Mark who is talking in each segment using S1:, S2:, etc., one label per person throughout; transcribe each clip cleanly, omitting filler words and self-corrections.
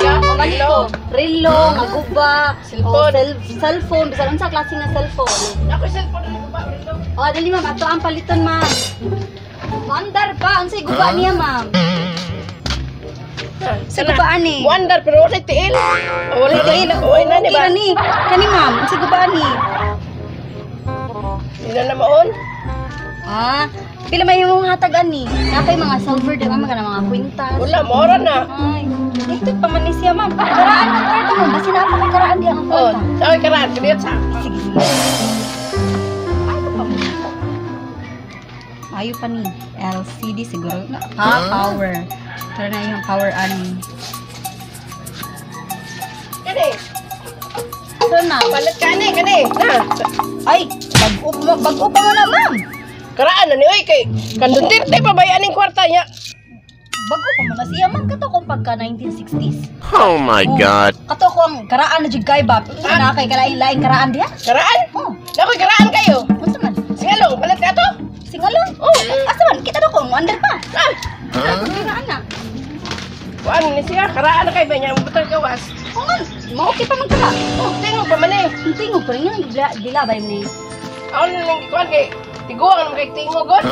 S1: ka?
S2: Mamalit ko. Relo, maguba,
S1: Cellphone.
S2: o cellphone, bisan unsa klase nga cellphone.
S1: Ako cellphone na guba relo.
S2: O, dali ma'am, ato ang paliton ma'am. Mandar pa, unsay guba niya ma'am? Sa gubaan ni.
S1: Wonder pero wala tiil. Wala tiil. Wala na ni
S2: Okay
S1: ba?
S2: ra ni. Kani ma'am, unsay gubaan ni?
S1: Hindi na maon.
S2: Ah, pila may imong hatag ani? Na kay mga silver di ma'am kana mga kwintas.
S1: Wala mora na.
S2: Ay, dito pa man ni siya ma'am. Karaan ang kwarta mo, basi na pa kay karaan di ang
S1: Oh,
S2: kwarta.
S1: sa karaan kaniya sa.
S2: Sige, sige. Ay, pa mo. Ayo pa ni LCD siguro. Ah, power. Tara na yung power ani.
S1: Kani.
S2: So na.
S1: Palit ka ni kani. Na.
S2: Ay, bag-o bag-o pa mo na ma'am.
S1: Karaan na ni oy kay kan Duterte pa bay aning kwarta niya.
S2: Bag-o pa mo na siya ma'am kato kung pagka 1960s.
S3: Oh my God.
S2: Kato ko ang karaan na jud kay ba. Na kay kalain-lain karaan diha.
S1: Karaan?
S2: Oh,
S1: Nakoy karaan kayo.
S2: unsa man?
S1: Singalong palit ka to?
S2: Singalong?
S1: Oh.
S2: Asa man kita na ko mo under pa.
S1: Ah,
S2: Karaan na.
S1: kuan ni siya karaan na kay ba niya butang gawas.
S2: Oh man, mo okay pa man ka.
S1: Oh, tingog pa man eh.
S2: Ang tingog pa rin nga dila ba ni.
S1: Ako na lang gikuan kay tiguang naman kay tingog god.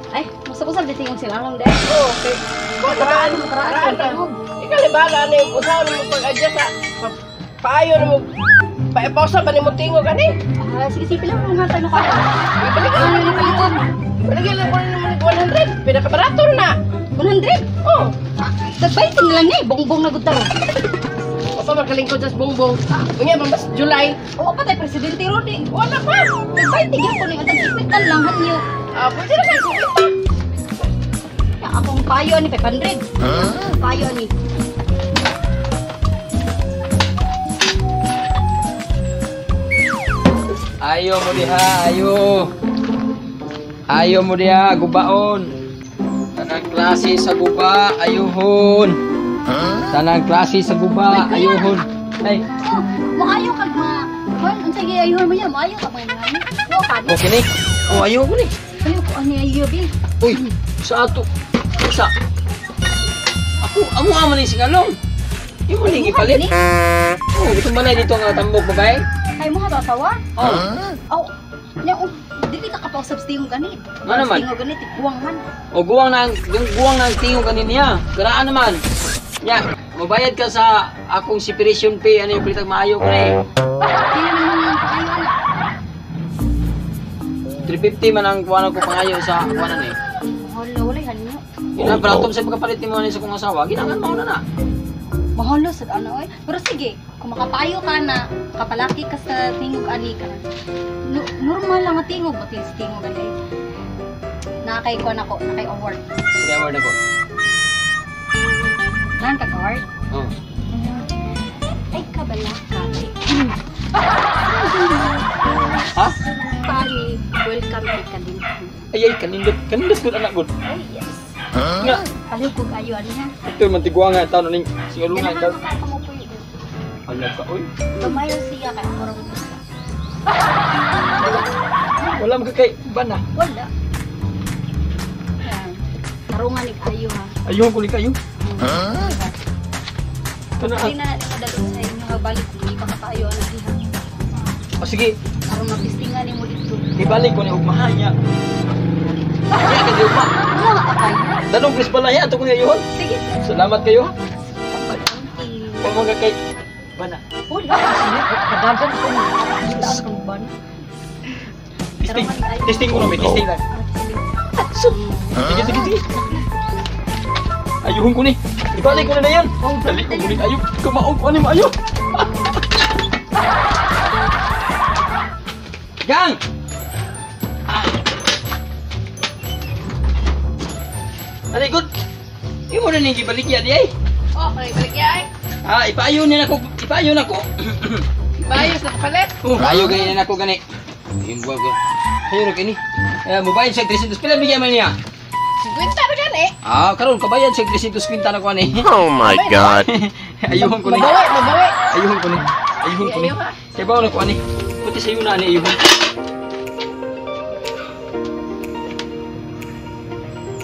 S2: Ay, musab-usab di tingog sila lang dai.
S1: Oh, kay kuan karaan
S2: Karaan,
S1: karaan na.
S2: tingog.
S1: Ikaw ni bahala na yung usaw na mo pag-adjust sa paayo na mo paipausa ba ni mo tingog ani?
S2: Ah, sige sige pila mo hatag na ko.
S1: Ibalik
S2: Ano ni paliton?
S1: Ibalik lang ko na mo 100. Pinakabarato na.
S2: 100.
S1: Oh,
S2: Tagbaytin na lang ni, bongbong na gud taro.
S1: o pa makalingkod sa bongbong. Unya pa mas July.
S2: Oo pa tay presidente ron di.
S1: Wala pa.
S2: Tagbaytin gyud ko ni ang tagsipitan lang hanyo.
S1: Ah, pwede naman kung ita.
S2: Ya, akong payo ni 500. Payo ni.
S4: Ayo mo diha, ayo. Ayo mo diha, gubaon. Tanang klase sa guba, ayuhon. Tanang klase sa guba, ayuhon. Ay,
S2: Oh, maayo kag ma. Kuan unsa gyud ayuhon mo niya, maayo ka mga ani. Wa pa ni.
S4: okay ni. Oh, ayo ko ni.
S2: Ayo ko ani ayo bi.
S4: Uy, sa ato. Sa. Ako, amo ama ni singalong. Imo ni gipalit. Oh, gusto man na dito nga tambok babay.
S2: Ay mo ha asawa?
S4: Oh,
S2: Aw, nya oh, dili ka kapausap sa tingog gani.
S4: Nga naman?
S2: Tingog gani tiguang man.
S4: o guwang na guwang na ang tingog kanin niya. Karaan naman. Ya, mabayad ka sa akong separation pay ano yung palitag maayo ko na eh.
S2: Kaya naman ang paayo ana.
S4: 350 man ang kuwanan ko pangayo sa kuwanan eh.
S2: Wala wala hanyo.
S4: Yun ang baratom sa pagkapalit ni mo ni sa kong asawa, ginangan mo na na.
S2: Mahalo sad ano oy. Pero sige, kung makapayo ka na, kapalaki ka sa tingog ani ka. No, normal lang ang tingog, pati sa tingog ani. Nakakay ko nako, nakay award.
S4: Sige, award ako.
S2: Nan ka award?
S4: Oh.
S2: Ay kabala ka.
S4: Ha?
S2: Pani, welcome kay Kalin.
S4: Ay, ay, kanindot. Kanindot ko anak ko.
S2: Ay, yes.
S4: Nga.
S2: Palihog ko kayo ani ha.
S4: Ito man tigwa nga taon ning singalungan
S2: Ganahan
S4: daw.
S2: ka ka mo puyo.
S4: Hala ka, oy.
S2: Gamay ra siya kay ako ra gusto.
S4: Wala man ka kay bana.
S2: Wala. Yan. Tarungan ni kayo ha.
S4: Ayun ko ni kayo. Ito na.
S2: Hindi na natin madalon sa inyo ha. Balik kung hindi pa kapayo ang diha.
S4: O sige,
S2: Aron mapistingan ni mo dito.
S4: ibalik ko ni ugmaha niya. Niya ka di ugma.
S2: Wala ka kayo.
S4: Danong please pala ya ato ko ni ayuhon.
S2: Sige.
S4: Salamat kayo.
S2: Thank
S4: Wa man ka kay bana.
S2: Wala. Kadagan ko. Wala akong ban.
S4: Testing. Testing ko na, may testing lang. Sige, sige, sige. Ayuhon ko ni. Ibalik ko na na yan. Dali ko ni ayo. Kumaong ko ani maayo. Gang! Ah. Ano good? Imo na ning gibalik ya di ay.
S1: Oh, kay balik ya ay.
S4: Ah, ipaayo ni nako, ipaayo nako.
S1: Bayos na kapalit.
S4: Oh, ayo gani na nako gani. Imbuwag ko. Ayo ra kini. Eh, mobayad sa 300 pila bigyan man niya.
S1: 50 ra gani.
S4: Ah, karon kabayad sa 350 na ko ani.
S3: Oh my God.
S4: Ayuhon ko ni.
S1: Mabawi, mabawi.
S4: Ayuhon ko ni. Ayuhon ko ni.
S1: Ayaw, ha?
S4: Kay bawo na ko ani. Puti sa na ani ayuhon.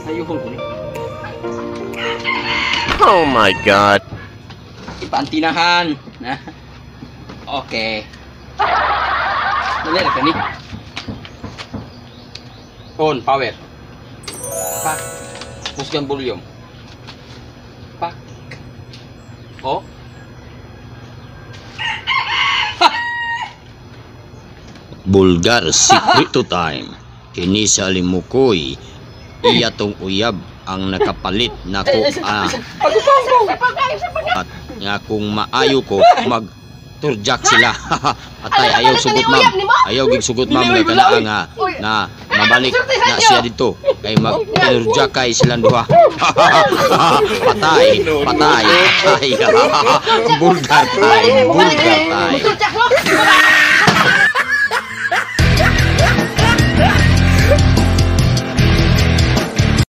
S4: Ayuhon ko ni.
S3: Oh my God.
S4: Ipaantinahan. Na. Okay. Dali ra kani. On power. Pak. Pusgan volume. Pak. Oh.
S5: Bulgar Secreto Time. Kini sa Limukoy, iya tong uyab ang nakapalit nako at nga kung maayo ko mag turjak sila. Atay, ayaw sugot, ma'am. Ayaw gig sugot, ma'am, nga kana nga na mabalik na siya dito kay mag turjak kay silang duha. Patay, patay, patay. Bulgar time, bulgar time.
S1: Muturjak mo.